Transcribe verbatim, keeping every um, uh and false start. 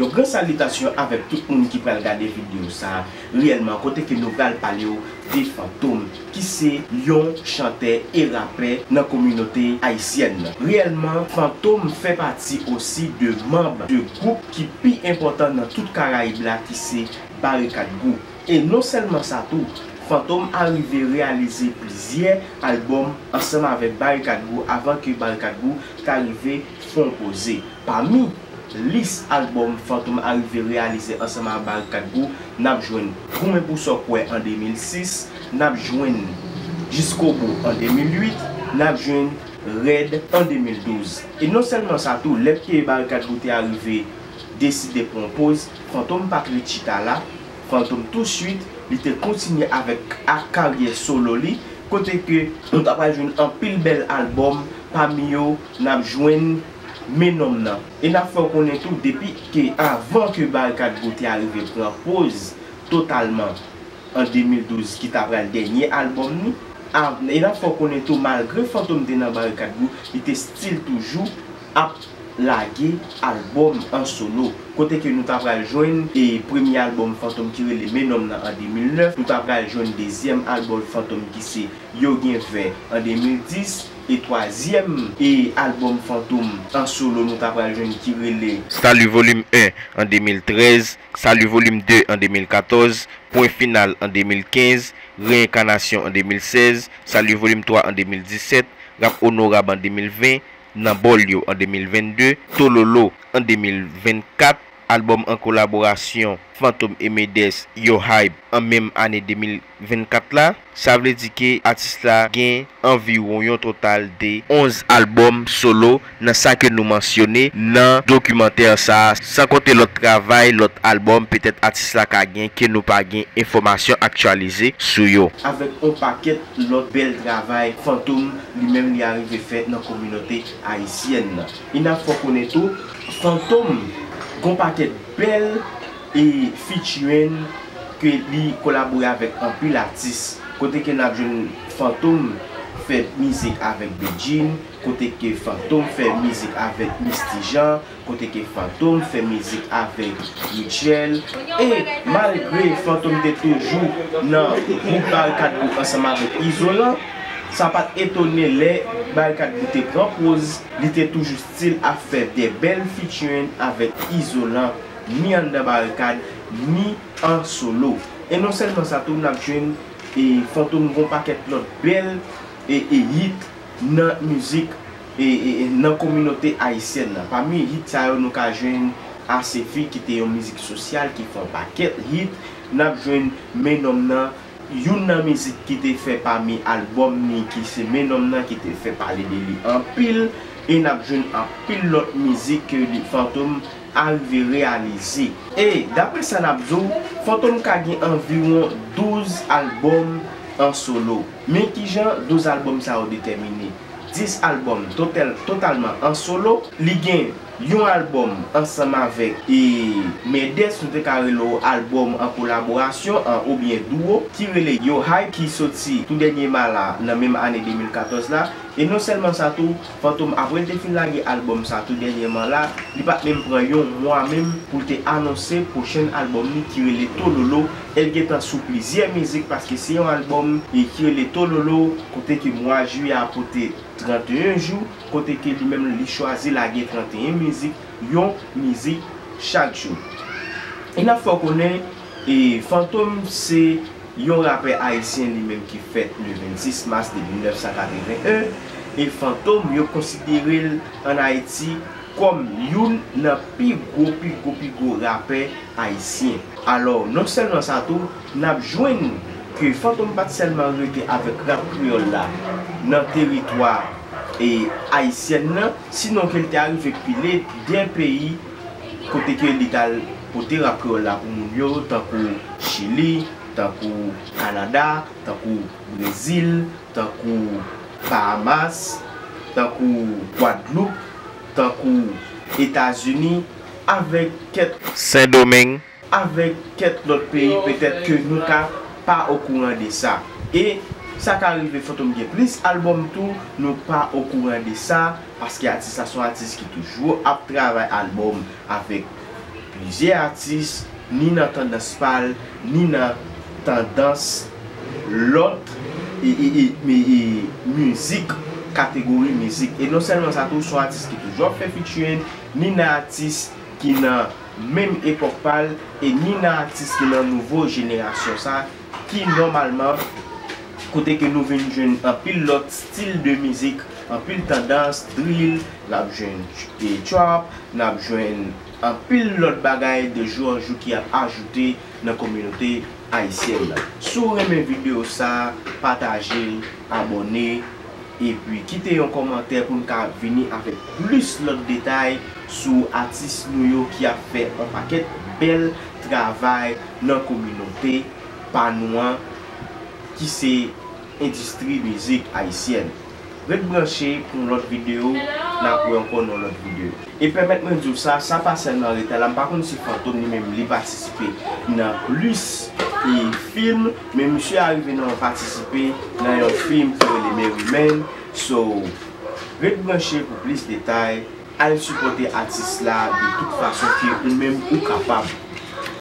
Yon gran salitasyon avèk tout moun ki pral gade videyo sa a reyèlman, kote ke nou pral pale w de Fantom, ki se yon chantè e rapè nan kominote ayisyèn nan. Reyèlman, Fantom fè pati osi de manb de gwoup ki pi enpòtan nan tout Karayib la, ki se Barikad Group. E non sèlman sa tou, Fantom arive reyalize plizyè albòm ansanm avèk Barikad Group avan ke Barikad Group ta rive fè yon poze. Pami lis albòm Fantom arive reyalize ansanm ak Barikad Group, n ap jwenn Goumen pou sa w kwè an de mil sis, n ap jwenn Jiskobou an de mil uit, n ap jwenn Rèd an de mil douz. E non sèlman sa tou, lè ke Barikad Group te arive deside pran poz, Fantom pa t ret chita la. Fantom touswit, li te kontinye avèk ak karyè solo li, kote ke nou ta pral jwenn anpil bèl albòm, pami yo n ap jwenn Men Nonm Nan. E n ap fè w konnen tou, depi ke avan ke Barikad Group te arive pran poz totalman an de mil douz, ki ta pral dènye albòm li, a, e n ap fè w konnen tou, malgre Fantom te nan Barikad Group, li te still toujou ap lage albòm an solo. Kote ke nou ta pral jwenn e premye albòm Fantom ki rele Men Nonm Nan an de mil nèf, nou ta pral jwenn dezyèm albòm Fantom ki se Yo Gen Vè an de mil dis, e twazyèm e albòm Fantom an solo nou ta pral jwenn ki rele Salut Volume en an de mil trèz, Salut Volume de an de mil katòz, Pwen Final an de mil kenz, Reenkanasyon an de mil sèz, Salut Volume twa an de mil disèt, Rap Onorab an de mil ven, Nan Bòl Yo an de mil vennde, Tololo an de mil vennkat, albòm an kolaborasyon Fantom e Medès, Yo Hype, an menm ane de mil vennkat la. Sa vle di ke atis la gen anviwon yon total de onz albòm solo nan sa ke nou mansyone nan dokimantè sa a, san konte lòt travay, lòt albòm, petèt atis la ka gen ke nou pa gen enfòmasyon aktyalize sou yo. Avèk yon pakèt lòt bèl travay Fantom li menm li arive fè nan kominote ayisyèn nan. E n ap fè w konnen tou, Fantom gon pakèt bèl e featuring ke li kolabore avèk anpil atis. Kote ke n ap jwenn Fantom fè mizik avèk Bedjine, kote ke Fantom fè mizik avèk Misty Jean, kote ke Fantom fè mizik avèk Rutshelle. E malgre Fantom te toujou nan gwoup Barikad Group ansanm avèk Izolan, sa pa t etone lè Barikad Group te pran poz, li te toujou still ap fè de bèl featuring avèk Izolan, ni anndan Barikad, ni an solo. E non sèlman sa tou, n ap jwenn e Fantom gon pakèt lòt bèl e, e hit nan mizik e, e, e nan kominote ayisyèn nan. Pami hit sa yo, nou ka jwenn Asefi ki te yon mizik sosyal ki fè yon pakèt hit. N ap jwenn Men Nonm Nan, youn nan mizik ki te fè pami albòm ni ki se Men Nonm Nan ki te fè pale de li anpil. E n ap jwenn anpil lòt mizik ke li, Fantom, arive reyalize. E daprè sa n ap di w, Fantom ka gen anviwon douz albòm an solo. Men kijan douz albòm sa yo detèmine? Dis albòm total, totalman an solo. Li gen yon albòm ansanm avèk e Medès, nou te ka rele w albòm an kolaborasyon an, oubyen duo, ki rele Yo Hype, ki soti tou dènyèman la nan menm ane de mil katòz la. E non sèlman sa tou, Fantom, apre l te fin lage albòm sa tou dènyèman la, li pa t menm pran yon mwa menm pou l te anonse pwochen albòm li ki rele Tololo. E l gentan sou plizyè mizik, paske se yon albòm e ki rele Tololo, kote ke mwa jiyè a pote tranteyen jou, kote ke li menm li chwazi lage tranteyen mizik, yon mizik chak jou. E n ap fè w konnen, e Fantom se yon rapè ayisyen li menm ki fèt le vennsis mas de mil nèf san katreven en, e Fantom, yo konsidere l ann Ayiti kòm youn nan pi gwo, pi gwo, pi gwo rapè ayisyen. Alò, non sèlman sa tou, n ap jwenn ke Fantom pa t sèlman rete avèk rap kreyòl la nan teritwa e ayisyèn nan, sinon ke l te arive pile de peyi kote ke li t al pote rap kreyòl la pou moun yo, tankou Chili, tankou Kanada, tankou Brezil, tankou Bahamas, tankou Gwadloup, tankou Etazini, avèk kèk Sendomeng, avèk kèk lòt peyi petèt ke nou ka pa okouran de sa. E sa ka rive Fantom gen plis albòm tou, nou pa okouran de sa, paske atis la se yon atis ki toujou ap travay albòm avèk plizyè atis, ni nan tandans pa l, ni nan tandans lòt e, e, e, e, e mizik, kategori mizik. E non sèlman sa tou, se yon atis ki toujou ap fè featuring, ni nan atis ki nan menm epòk pa l, e ni nan atis ki nan nouvo jenerasyon sa, ki nòmalman, kote ke nou vin jwenn anpil lòt stil de mizik, anpil tandans, drill, n ap jwenn e trap, n ap jwenn anpil lòt bagay de jou an jou ki ap ajoute nan kominote ayisyèn nan. Si w renmen videyo sa, pataje l, abòne, epi kite yon kòmantè pou n ka vini avèk plis lòt detay sou atis nou yo ki ap fè yon pakèt bèl travay nan kominote pa nou an, ki se endistri mizik ayisyèn. Ret branche pou yon lòt videyo, n ap wè ankò nan yon lòt videyo. E pèmèt mwen di w sa, sa pa sèlman reta la, m pa konn si Fantom li menm li patisipe nan plis e fim, men misye arive nan patisipe nan yon fim ki rele Merry Men. So, ret branche pou plis detay, al sipòte atis la de tout fason ke ou menm ou kapab.